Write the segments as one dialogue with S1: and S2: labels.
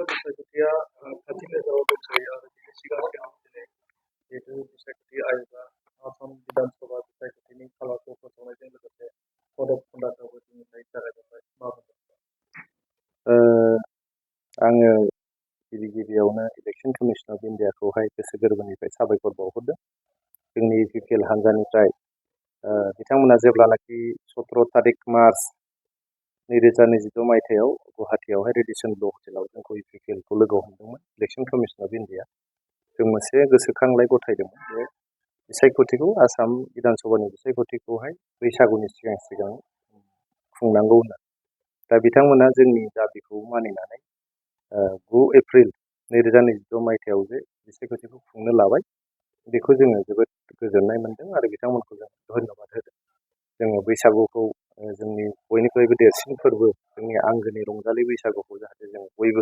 S1: बिसायख'थिया खाथि लेभेलाव दंसोयो आरो बिनि सिगां दिनै जिहेतु बिसायख'थि आयोगा आसाम बिधान सभा बिसायख'थिनि खालारखौ फोसावनायजों लोगोसे पदक खन्दाखौबो दिनैहाय जागायजेनबाय मा बुंदों?
S2: आङो गिबियावनो इलेक्सन कमिसन अफ इन्डियाखौहाय गोसो गोरबोनिफ्राय साबायखर बावहरदों। जोंनि इउपिपिएल हान्जानिफ्राय बिथांमोना जेब्लानाखि 17 तारिख मार्च 2026 मायथाइयाव गुवाहाटीयावहाय रेडिसन ब्लु हटेलाव जोंखौ इउपिपिएलखौ लोगो हमदोंमोन इलेक्सन कमिसन अफ इन्डिया। जों मोनसे गोसोखांलाय गथायदोंमोन बे बिसायख'थिखौ आसाम बिधान सभानि बिसायख'थिखौहाय बैसागुनि सिगां खुंनांगौ होननानै। दा बिथांमोना जोंनि दाबिखौ मानिनानै 9 एप्रिल 2026 मायथाइयाव जे बिसायख'थिखौ खुंनो लाबाय बेखौ जोङो जोबोद गोजोननाय मोनदों आरो बिथांमोनखौ जों धन्यबाद होदों। जोङो बैसागुखौ जोंनि बयनिख्रुइबो देरसिन फोरबो जोंनि आंगोनि रंजालि बैसागुखौ जाहाथे जों बयबो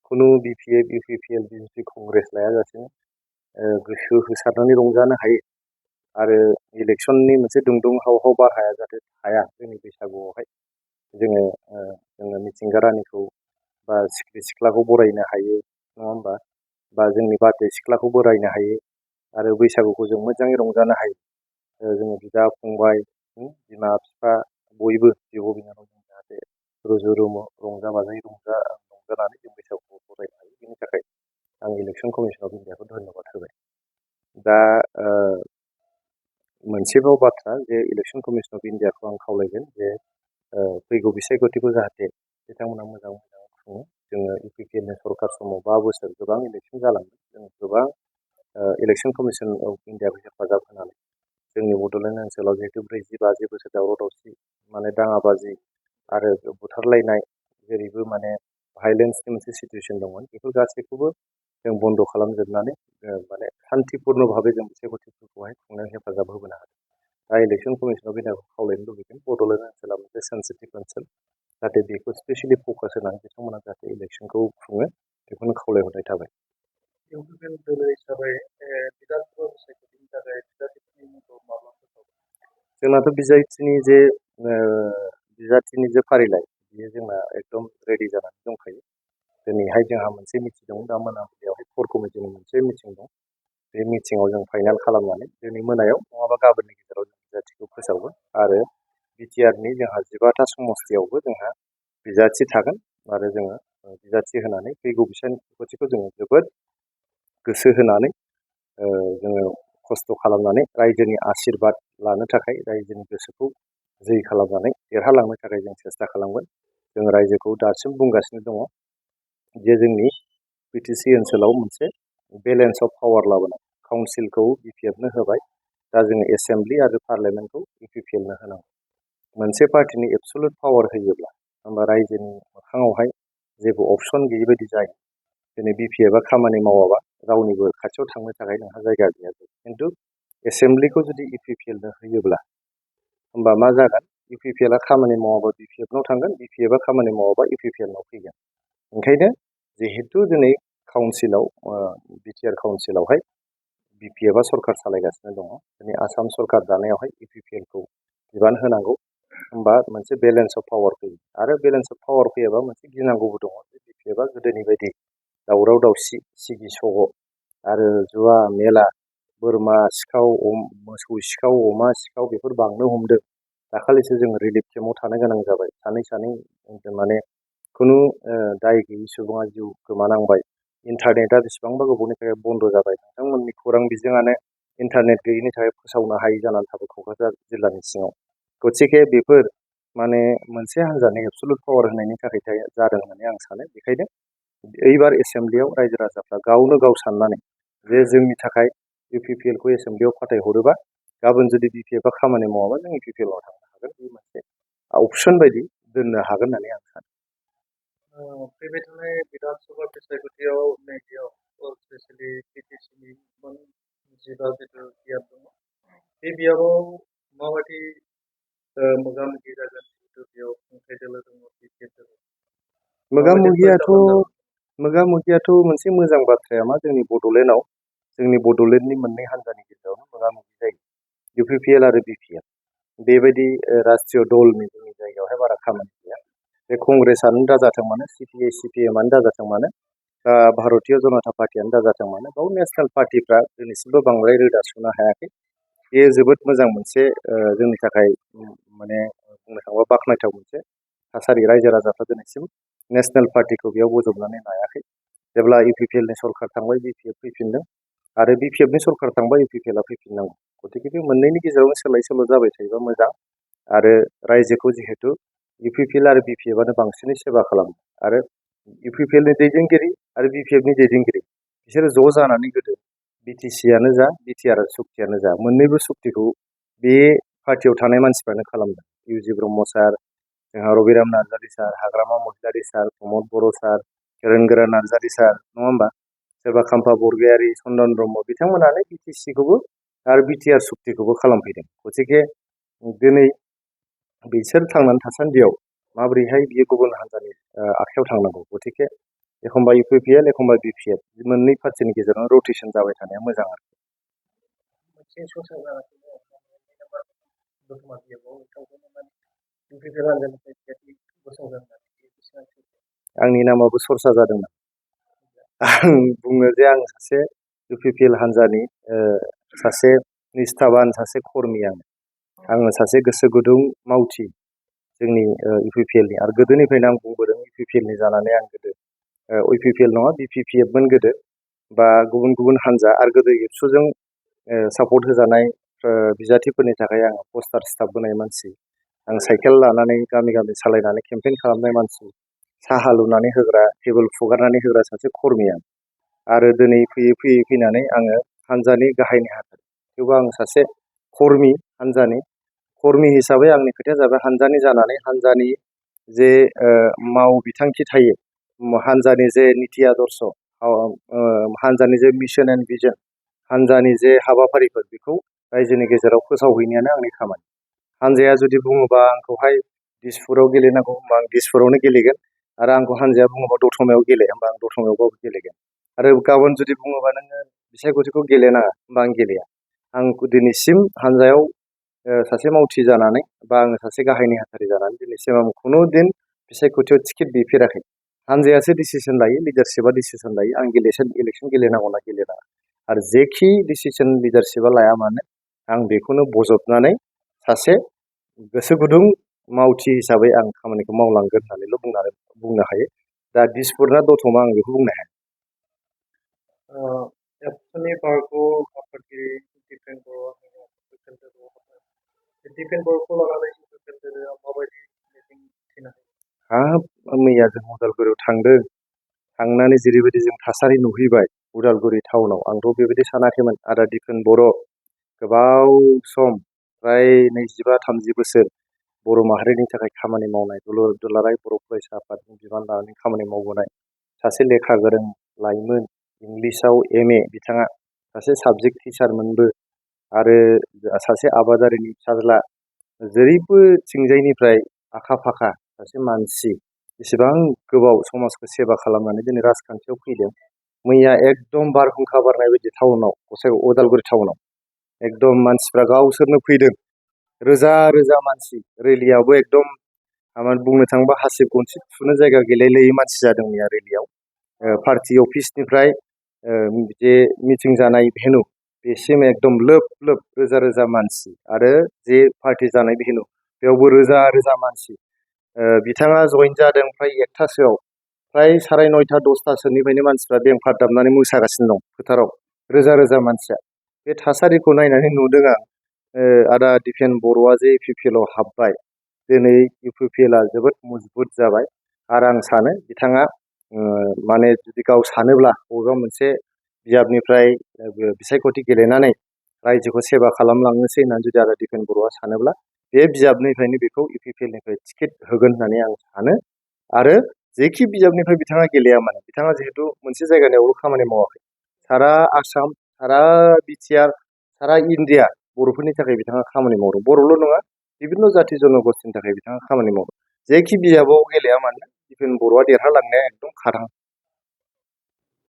S2: खुनु बिपिएफ इउपिपिएल बिजेपि कंग्रेस लायाजासेनो गोसो होसारनानै रंजानो हायो आरो इलेक्सननि मोनसे दुंदुं हाव बारहाया जाहाथे थाया जोंनि बैसागुआवहाय जोङो मिथिंगा रानिखौ बा सिख्रि सिख्लाखौ बरायनो हायो नङा होमबा, बा जोंनि बारदै सिख्लाखौ बरायनो हायो आरो बैसागुखौ जों मोजाङै रंजानो हायो। जोङो बिदा फंबाय बिमा बिफा बयबो बिब' बिनानाव जों जाहाथे रुजु रुमु रंजा बाजायै रंजानानै जों बैसागुखौ बरायनो हायो। बेनि थाखाय आं इलेक्सन कमिसन अफ इन्डियाखौ धन्यबाद होबाय। दा मोनसेबाव बाथ्रा जे इलेक्सन कमिसन अफ इन्डियाखौ आं खावलायगोन जे फैगौ बिसायख'थिखौ जाहाथे बिथांमोना मोजां खुङो। जोङो इउपिपिएलनि सरकार समाव 5 बोसोर गोबां इलेक्सन जालांदों। जों गोबां इलेक्सन कमिसन अफ इन्डियाखौ हेफाजाब होनानै जोंनि बड'लेण्ड ओनसोलाव जिहेतु 40-50 बोसोर दावराव दावसि दाङाबाजि आरो बुथारलायनाय जेरैबो भायलेन्सनि मोनसे सिटुवेसन दंमोन, बेफोर गासैखौबो जों बन्द' खालामजोबनानै सान्तिपुर्ण भाबै जों बिसायख'थिफोरखौहाय खुंनायाव हेफाजाब होबोनो हादों। दा इलेक्सन कमिसन अफ इन्डियाखौ खावलायनो लुबैगोन बड'लेण्ड ओनसोला मोनसे सेन्सिटिभ ओनसोल, जाहाथे बेखौ स्पेसियेलि फकास होनानै बिथांमोना जाहाथे इलेक्सनखौ खुङो बेखौनो खावलायहरनाय थाबाय।
S1: इउपिपिएल दोलो हिसाबै बिधान सभा बिसायख'थिनि थाखाय बिजाथिफोरनि मुंखौ माब्ला फोसावगोन?
S2: जोंनाथ' बिजाथिनि जे फारिलाइ बेयो जोंना एकदम रेडि जानानै दंखायो। दिनैहाय जोंहा मोनसे मिटिं दं, दा मोनाबिलियावहाय कोर कमिटिनि मोनसे मिटिं दं। बे मिटिङाव जों फाइनाल खालामनानै दिनै मोनायाव नङाबा गाबोननि गेजेराव जों बिजाथिखौ फोसावगोन आरो बिटिआरनि जोंहा 15टा समस्तियावबो जोंहा बिजाथि थागोन आरो जोङो बिजाथि होनानै फैगौ बिसायख'थिखौ जोङो जोबोद गोसो होनानै जोङो खस्थ' खालामनानै रायजोनि आशिर्बाद लानो थाखाय रायजोनि गोसोखौ जै खालामनानै देरहालांनो थाखाय जों सेस्था खालामगोन। जों रायजोखौ दासिम बुंगासिनो दङ जे जोंनि बिटिसि ओनसोलाव मोनसे बेलेन्स अफ पावार लाबोनाय, काउन्सिलखौ बिपिएफनो होबाय, दा जोङो एसेम्ब्लि आरो पार्लियामेन्टखौ इउपिपिएलनो होनांगौ। मोनसे पार्टिनि एबसुलुट पावार होयोब्ला होमबा रायजोनि मोखाङावहाय जेबो अपसन गैयै बायदि जायो। दिनै बिपिएफआ खामानि मावाबा रावनिबो खाथियाव थांनो थाखाय नोंहा जायगा गैया जायो। खिन्थु एसेम्ब्लिखौ जुदि इउपिपिएलनो होयोब्ला होमबा मा जागोन, इउपिपिएलआ खामानि मावाबा बिपिएफनाव थांगोन, बिपिएफआ खामानि मावाबा इउपिपिएलनाव फैगोन। ओंखायनो जिहेतु दिनै काउन्सिलाव बिटिआर काउन्सिलावहाय बिपिएफआ सरकार सालायगासिनो दङ, दिनै आसाम सरकार दानायावहाय इउपिपिएलखौ बिबान होनांगौ, होमबा मोनसे बेलेन्स अफ पावार फैयो। आरो बेलेन्स अफ पावार फैयाबा मोनसे गिनांगौबो दङ जे बिपिएफआ गोदोनि बायदि दावराव दावसि सिगि सग' आरो जुवा मेला बोरमा सिखाव मोसौ सिखाव अमा सिखाव बेफोर बांनो हमदों। दाखालिसो जोङो रिलिफ केम्पआव थानो गोनां जाबाय, सानै खुनु दाय गैयै सुबुङा जिउ गोमानांबाय। इन्टारनेटआ बेसेबांबा गोबावनि थाखाय बन्द' जाबाय, नोंथांमोननि खौरां बिजोङानो इन्टारनेट गैयैनि थाखाय फोसावनो हायि जानानै थाबाय क'क्राझार जिल्लानि सिङाव। गथिखे बेफोर मोनसे हान्जानि एबसुलुट पावार होनायनि थाखाय जादों होननानै आं सानो। बेखायनो एइबार एसेम्ब्लियाव रायजो राजाफ्रा गावनो गाव साननानै जे जोंनि थाखाय इउपिपिएलखौ एसेम्ब्लियाव फाथायहरोबा गाबोन जुदि बिपिएफआ खामानि मावाबा जों इउपिपिएलआव थांनो हागोन, बे मोनसे अपसन बायदि दोननो हागोन होननानै आं सानो।
S1: फैबाय थानाय बिधान सभा बिसायख'थियाव नैबेयाव स्पेसियेलि पिटिसिनि मोन 15 जिथु बियाब दङ, बे बियाबाव माबायदि मोगा मोगि जागोन? जिहेतु बेयाव खुंथाइ दोलो दङ, बिपिएफ दोलो।
S2: मोगा मोगियाथ' मोनसे मोजां बाथ्राया मा, जोंनि बड'लेण्डनि मोननै हान्जानि गेजेरावनो मोगा मोगि जायो, इउपिपिएल आरो बिपिएफ। बेबायदि राष्ट्रीय दलनि जोंनि जायगायावहाय बारा खामानि गैया। बे कंग्रेसआनो दाजाथों मानो, सिपिआइ सिपिएमआनो दाजाथों मानो, भारतीय जनता पार्टियानो दाजाथों मानो बाव नेसनेल पार्टिफ्रा दिनैसिमबो बांद्राय रोदा सुनो हायाखै। बेयो जोबोद मोजां मोनसे जोंनि थाखाय माने बुंनो थाङोबा बाख्नायथाव मोनसे थासारि। रायजो राजाफ्रा दिनैसिम नेसनेल पार्टिखौ बेयाव बोजबनानै लायाखै। जेब्ला इउपिपिएलनि सरकार थांबाय बिपिएफ फैफिनदों आरो बिपिएफनि सरकार थांबा इउपिपिएलआ फैफिननांगौ। गतिके बे मोननैनि गेजेरावनो सोलाय सोल' जाबाय थायोबा मोजां। आरो रायजोखौ जिहेतु इउपिपिएल आरो बिपिएफआनो बांसिनै सेवा खालामो आरो इउपिपिएलनि दैदेनगिरि आरो बिपिएफनि दैदेनगिरि बिसोरो ज' जानानै गोदो बिटिसिआनो जा बिटिआर सुक्तियानो जा मोननैबो सुक्तिखौ बे पार्टियाव थानाय मानसिफ्रानो खालामदों। इउजि ब्रह्म सार, जोंहा रबिराम नार्जारि सार, हाग्रामा महिलारि सार, प्रमद बर' सार, गोरों नार्जारि सार, नङा होमबा? सोरबा खाम्फा बरगयारि, चन्दन ब्रह्म बिथांमोनानो बिटिसिखौबो आरो बिटिआर सुक्तिखौबो खालामफैदों। गतिके दिनै बिसोर थांनानै थासान्दियाव माबोरैहाय बियो गुबुन हान्जानि आखायाव थांनांगौ। गतिके एखमबा इउपिपिएल एखमबा बिपिएफ मोननै पार्टिनि गेजेराव रटेसन जाबाय थानाया मोजां आरो।
S1: मोनसे सरसा जागासिनो दङ दतमा बिएफआव नोंथांखौनो इउपिपिएल हान्जानिफ्राय गसंगोन होननानै बेसेबां
S2: आंनि नामाबो सरसा जादोंमोन। आं बुङो जे आं सासे इउपिपिएल हान्जानि सासे निष्ठाबान सासे कर्मि आङो सासे गोसो गुदुं मावथि जोंनि इउपिपिएलनि। आरो गोदोनिफ्रायनो आं बुंबोदों इउपिपिएलनि जानानै आं गोदो इउपिपिएल नङा बिपिपिएफमोन गोदो बा गुबुन गुबुन हान्जा आरो गोदो एबसुजों सापर्ट होजानाय बिजाथिफोरनि थाखाय आं पस्टार स्टाफ होनाय मानसि। आं साइकेल लानानै गामि गामि सालायनानै केम्पेइन खालामनाय मानसि, साहा लुनानै होग्रा, टेबोल फुगारनानै होग्रा सासे कर्मि आं। आरो दिनै फैयै फैयै फैनानै आङो हान्जानि गाहाय नेहाथारि। थेवबो आं सासे कर्मि हान्जानि। कर्मि हिसाबै आंनि खोथाया जाबाय हान्जानि जानानै हान्जानि जे माव बिथांखि थायो, हान्जानि जे निति आदर्श, हान्जानि जे मिशन एन्ड भिजन, हान्जानि जे हाबाफारिफोर बेखौ रायजोनि गेजेराव फोसावहैनायानो आंनि खामानि। हान्जाया जुदि बुङोबा आंखौहाय दिसपुराव गेलेनांगौ होनबा आं दिसपुरावनो गेलेगोन। आरो आंखौ हान्जाया बुङोबा दतमायाव गेले होनबा आं दतमायावबाबो गेलेगोन। आरो गाबोन जुदि बुङोबा नोङो बिसायख'थिखौ गेलेनाङा होनबा आं गेलेया। आं दिनैसिम हान्जायाव सासे मावथि जानानै बा आङो सासे गाहाय नेहाथारि जानानै दिनैसिम आं खुनु दिन बिसायख'थियाव टिकेट बिफेराखै। हान्जायासो डिसिसन लायो, लिडारशिपआ डिसिसन लायो आं इलेक्सन गेलेनांगौना गेलेनाङा। आरो जेखि डिसिसन लिडारशिपआ लाया मानो आं बेखौनो बजबनानै सासे गोसो गुदुं मावथि हिसाबै आं खामानिखौ मावलांगोन होननानैल' बुंनो हायो। दा दिसपुर ना दतमा आं बेखौ बुंनो हाया।
S1: एबसुनि बारग' आफादगिरि दिपेन बर'खौ लानानै माबायदि मिजिं थिनो हायो?
S2: मैया जों उदालगुरियाव थांदों। थांनानै जेरैबायदि जों थासारि नुहैबाय उदालगुरि टाउनाव, आंथ' बेबायदि सानाखैमोन। आदा दिपेन बर' गोबाव सम फ्राय 25-30 बोसोर बर' माहारिनि थाखाय खामानि मावनाय, दुलाराय बर' फरायसा आफादनि बिबान लानानै खामानि मावबोनाय सासे लेखा गोरों लाइमोन। इंलिसाव MA बिथाङा सासे साबजेक्ट टिचारमोनबो आरो सासे आबादारिनि फिसाज्ला, जेरैबो थिंजायनिफ्राय आखा फाखा सासे मानसि। बेसेबां गोबाव समाजखौ सेवा खालामनानै दिनै राजखान्थियाव फैदों। मैया एकदम बारहुंखा बारनाय बायदि टाउनाव, उदालगुरि टाउनाव एकदम मानसिफ्रा गावसोरनो फैदों। रोजा रोजा मानसि, रेलियावबो एकदम बुंनो थाङोबा हासिब गनसि थुनो जायगा गैलायलायै मानसि जादों मैया रेलियाव। पार्टि अफिसनिफ्राय जे मिटिं जानाय भेनु बेसिम एकदम लोब लोब रोजा रोजा मानसि। आरो जे पार्टि जानाय भेनु बेयावबो रोजा रोजा मानसि। बिथाङा जइन जादों फ्राय 1टासोआव, फ्राय 9:30 10टासोनिफ्रायनो मानसिफ्रा बेंफार दामनानै मोसागासिनो दं फोथाराव, रोजा रोजा मानसिया। बे थासारिखौ नायनानै नुदों आं आदा दिपेन बर'आ जे इउपिपिएलआव हाबबाय, दिनै इउपिपिएलआ जोबोद मजबुत जाबाय। आरो आं सानो बिथाङा माने जुदि गाव सानोब्ला बबेबा मोनसे बिजाबनिफ्राय बिसायख'थि गेलेनानै रायजोखौ सेवा खालामलांनोसै होननानै जुदि आदा दिपेन बर'आ सानोब्ला बे बिजाबनिफ्रायनो बेखौ इउपिपिएलनिफ्राय टिकेट होगोन होननानै आं सानो। आरो जेखि बिजाबनिफ्राय बिथाङा गेलेया मानो, बिथाङा जिहेतु मोनसे जायगानियावल' खामानि मावाखै, सारा आसाम, सारा बिटिआर, सारा इन्डिया बर'फोरनि थाखाय बिथाङा खामानि मावदों। बर'ल' नङा, बिभिन्न जाथि जन'गस्थिनि थाखाय बिथाङा खामानि मावदों। जेखि बिजाबाव गेलेया मानो दिपेन बर'आ देरहालांनाया एकदम खाथां।